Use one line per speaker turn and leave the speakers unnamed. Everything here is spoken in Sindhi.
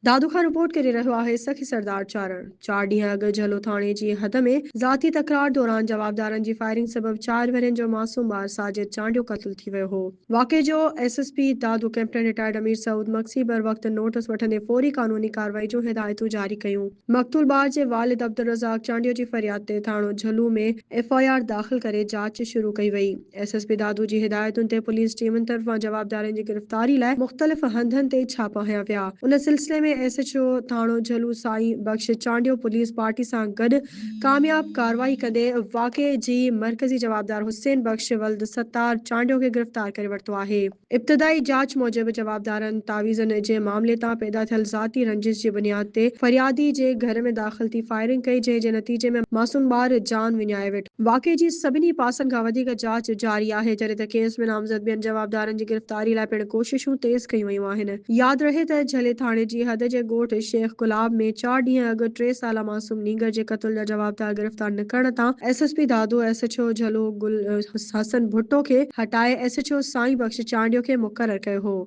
دادو کان رپورٽ ڪري رهيو آهي سخي سردار چارڻ. چار ڏينهن اڳ جهلو ٿاڻي جي حد ۾ ذاتي تڪرار دوران جوابدارن جي فائرنگ سبب چار ورهين جو معصوم ٻار ساجد چانڊيو قتل ٿي ويو هو. واقعي جو S S P Dadu captain retired Amir Saud Magsi بروقت نوٽس وٺندي فوري قانوني ڪارروائي جون هدايتون جاري ڪيون. مقتول ٻار جي والد عبدالرزاق چانڊيو جي فرياد تي ٿاڻو جهلو ۾ ايف I R داخل ڪري جاچ شروع ڪئي وئي. ايس ايس پي دادو جي هدايتن تي پوليس ٽيمن طرفان جوابدارن جي گرفتاري لاء مختلف هنڌن تي ڇاپا هنيا ويا. ان سلسلي ۾ ايس ايڇ او ٿاڻو جهلو سائين بخش چانڊيو پوليس پارٽي سان گڏ ڪامياب ڪارروائي ڪندي واقعي جي مرڪزي جوابدار حسين بخش ولد ستار چانڊيو کي گرفتار ڪري ورتو آهي. ابتدائي جاچ موجب جوابدارن تعويذن جي معاملي تان پيدا ٿيل ذاتي رنجش جي بنياد تي فريادي جي گهر ۾ داخل ٿي فائرنگ ڪئي جنهن جي نتيجي ۾ معصوم ٻار جان وڃائي ويٺو. واقعي جي سڀني پاسن کان وڌيڪ جاچ جاري آهي جڏهن ته ڪيس ۾ نامزد ٻين جوابدارن جي گرفتاري لاء پڻ ڪوششون تيز ڪيون ويون آهن. ياد رهي ته جهلي ٿاڻي جي حد جي ڳوٺ شيخ گلاب ۾ چار ڏينهن اڳ ٽي سالا معصوم نينگر جي قتل جا جوابدار گرفتار نه ڪرڻ تان S S P Dadu S H O Jhalo Gul Hassan Bhutto کي هٽائي S H O Sain Bakhsh Chandio کي مقرر ڪيو هو.